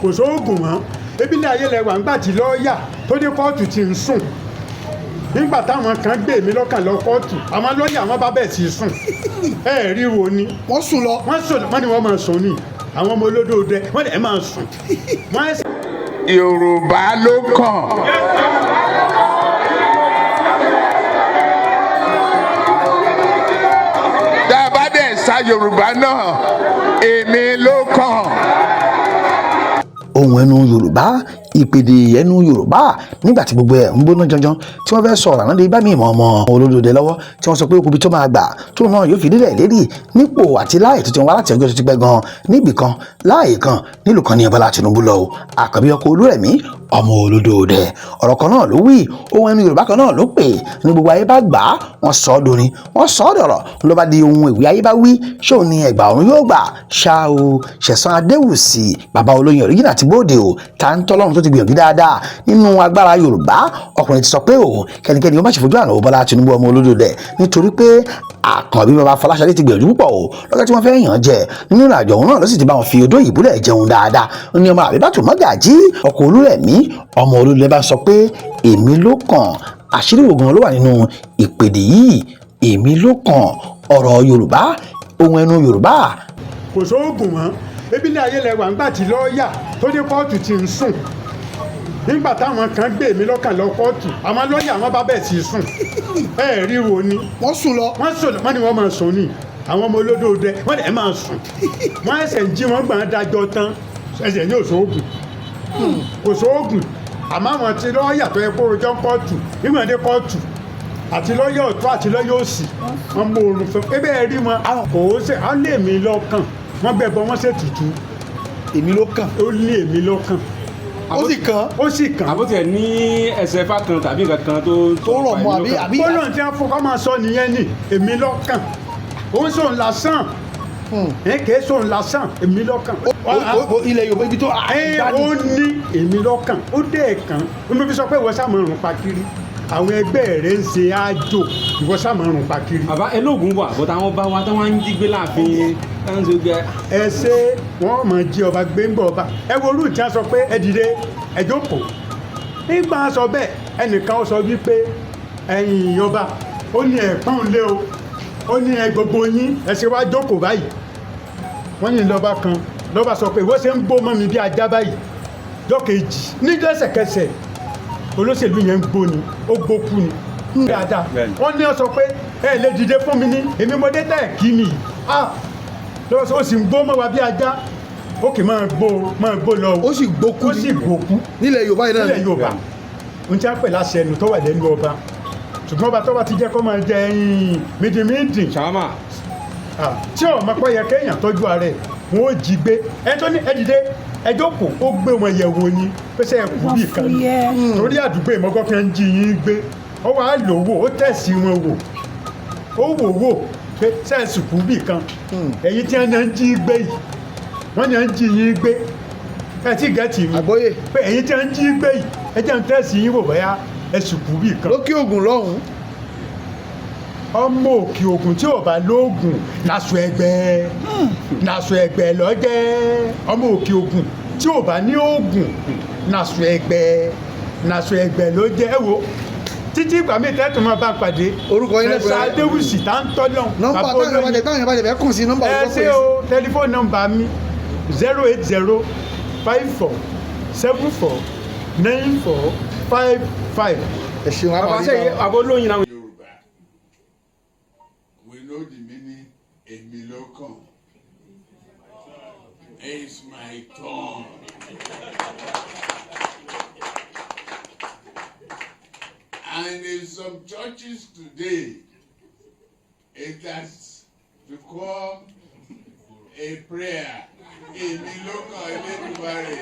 Kò sóògùn mọ́. Ebílẹ̀ ayé lẹ́wà ńgbà tí lọ́ọ̀yà tó dé kóòtù ti ń sùn. Nígbà táwọn kan gbé mi lọ́kàn lọ kóòtù, àwọn lọ́ọ̀yà wọn bá bẹ̀ sí sùn. Ẹ rí wo ni. Wọ́n sùn lọ. Wọ́n sùn, wọ́n ní wọ́n máa sùn ni. Àwọn ọmọ olódò dẹ, wọ́n ní ẹ máa sùn. Wọ́n Yorùbá ló kàn. Tá a bá dẹ̀ sa Yorùbá náà, èmi ló kàn. Ohun ẹnu Yorùbá, ìpèdè ẹnu Yorùbá, nígbà tí gbogbo ẹ̀ ń gbóná janjan tí wọ́n fẹ́ sọ̀rọ̀ àná lè bá mi ìmọ̀ ọmọ olódòdè lọ́wọ́, tí wọ́n sọ pé okùnbi tó máa gbà tó náà yóò fi délẹ̀ lérí nípò àti láàyè tuntun wá láti ọjọ́ tó ti pẹ́ gan níbì kan, láàyè kan, nílùú kan ní Bọ́lá Tinubu lọ o. Àkànbí ọkọ̀ Olúrẹ̀mí ọmọ olódòdè, ọ̀rọ̀ kan náà ló wí, ohun ẹnu Yorùbá kan náà ló pè ní gbogbo ayé bá gbà á, wọ́n sọ ọ́ dorin, wọ́n sọ ọ́ dọ̀rọ̀, ló bá di ohun ìwé ayé bá wí. Ṣóun ni ẹ̀gbà ọ̀run yóò gbà ṣá o. Ṣẹ̀san Adéwùsì, bàbá olóyin ọ̀ríjìnà ti bóde o, ta ń tọ́lọ́run tó ti gbìyànjú dáadáa nínú agbára Yorùbá. Ọkùnrin ti sọ pé o kẹ́nikẹ́ni ó má ṣe fojú àná Bọ́lá Tinubu ọmọ olódòdè, nítorí pé Àkànbí bàbá Fọláṣadé ti gbìyànjú púpọ̀ o lọ́jọ́ tí wọ́n fẹ́ yàn jẹ nínú ìrìnàjò òun náà, ló sì ti bá wọn fi odó ìbúlẹ̀ jẹun dáadáa. Ó ní ọmọ Àbíbátù Mọ́gàjí ọkọ̀ Olúrẹ̀mí ọmọ olódòdè bá sọ pé èmi ló kàn. Àṣírí wo gan ló wà nínú ìpèdè yìí, èmi ló kàn, ọ̀rọ̀ Yorùbá, ohun ẹnu Yorùbá? Kò sóògùn mọ́. Ebílẹ̀ ayé lẹ́wà ńgbà tí lọ́ọ̀yà tó dé kóòtù ti ń sùn. Nígbà táwọn kan gbé mi lọ́kàn lọ kóòtù, àwọn lọ́ọ̀yà wọn bá bẹ̀ sí sùn. Ẹ rí wo ni. Wọ́n sùn lọ. Wọ́n sùn, wọ́n ní wọ́n máa sùn ni. Àwọn ọmọ olódò dẹ, wọ́n ní ẹ máa sùn. Wọ́n ẹsẹ̀ ń jí wọ́n gbọ́n dájọ́ tán, ẹsẹ̀ ní òṣoògùn, kò sóògùn. Àmọ́ àwọn tí lọ́ọ̀yà tó yẹ kó rojọ́ kóòtù nígbà dé kóòtù, àti lọ́ọ̀yà ọ̀tún àti lọ́ọ̀yà òsì, wọ́n mú oorun fún ebe ẹ rí wọn kò ó ṣe á lé mi lọ́kàn. Wọ́n gbẹ̀bọ, wọ́n ṣètùtù. Èmi ló kàn. Ó lé èmi lọ́kàn. Ó sì kàn. Ó sì kàn. Àbó tiẹ̀ ní ẹsẹ̀ ifá kan tàbí nǹkan kan tó Tó rọ̀ mọ́ àbí. Gbọ́dọ̀ tí wọ́n fún kọ́ máa sọ nìyẹn ni èmi lọ́kàn. Ó ń sòun lásán, ẹ kìí sòun lásán, èmi lọ́kàn. Ilẹ̀ Yorùbá ibi tó Ẹ ó ní èmi lọ́kàn, ó dé kàn. Ó ní fi sọ pé ìwọ sáà máa rùn pa kiri, àwọn ẹgbẹ́ rẹ̀ ń ṣe àjò, ìwọ sáà máa rùn pa kiri. Bàbá ẹlóògùn wà bọ́tà, àwọn bá wa tí wọ́n ń jí gbé láàfin, táwọn ń ṣe gbé. Ẹ ṣe wọ́n máa jí ọba gbé ń bọ̀ ọba. Ẹ wo olú tí a sọ pé ẹ dìde, ẹ jókòó. Nígbà sọ bẹ́ẹ̀, ẹnìkan sọ wípé ẹ̀yin ọba, ó ní ẹ̀pọ́n lé o, ó ní ẹ gbogbo yín ẹ ṣe wá jókòó báyìí. Wọ́n ní lọ́ba kan lọ́ba sọ pé ìwọ ṣe ń gbó mọ́ mi bí ajá báyìí. Jọ́kejì níjọ́ ẹsẹ̀kẹsẹ̀, olóṣèlú yẹn ń gbó ni, ó gbókú ni dáadáa. Wọ́n ní ọ sọ pé ẹ lè dìde fún mi ní èmi mo dé tẹ̀ kí mi ah lọ́wọ́ sọ, ó sì ń gbó mọ́ wa bí ajá, ó kì í máa gbó, máa gbó lọ. Ó sì gbókú. Ó sì gbókú. Nílẹ̀ Yorùbá yìí náà. Nílẹ̀ Yorùbá n tí a pè láṣẹ ẹnu tó wà lẹ́nu ọba, ṣùgbọ́n ọba tó bá ti jẹ́ kó máa jẹ ẹyin mídìmídì Ṣàwámà. Tí ọmọ pọ̀ yẹ kéèyàn tọ́jú ara ẹ̀, wọn ó jí gbé. Ẹ tó ní ẹ dìde, ẹ jókòó, ó gbé wọn yẹ̀ wò ni pèsè ẹkú bí kan ní torí àdúgbò ìmọ̀gọ́ kan ń jí yín gbé. Ó wàá lò wò, ó tẹ̀sí wọn wò, ó wò wò pé sẹ́ẹ̀sì kú bí kan èyí tí wọ́n ń jí gbé yìí, wọ́n ní ń jí yín gbé. Ẹ ti gẹ̀ẹ́tì mi? Àgbọ́yé. Pé èyí tí wọ́n ń jí gbé yìí, ẹ jẹ́ ń tẹ̀sí yín wò bóyá ẹ sùkú bí kan. Lókè Ògùn lọ́hùn. Ọmọ òkè ògùn tí ò bá lóògùn lásọ ẹgbẹ́, lásọ ẹgbẹ́ lọ́jẹ́. Ọmọ òkè ògùn tí ò bá ní ògùn lásọ ẹgbẹ́, lásọ ẹgbẹ́ ló jẹ́. Ẹ wo títí ìgbà mi tẹ́tù máa bá pàdé. Orúkọ yín Ṣẹ̀san lẹ́kùnrẹ́rẹ́. Adéwùsì tá ń tọ́lọ̀. Nọ́mbà táwọn yẹn bá jẹ fẹ́ kàn sí, nọ́mbà Ẹ òkú ṣé o. Tẹlifóònù nọ́mbà mi 08054749455. Ẹ ṣeun. Bàbá ṣe àbó olóyin làwọn. Yorùbá, we know the meaning èmi ló kàn. It's my turn. And in some churches today, it has become a prayer. Èmi ló kàn, Elédùmarè.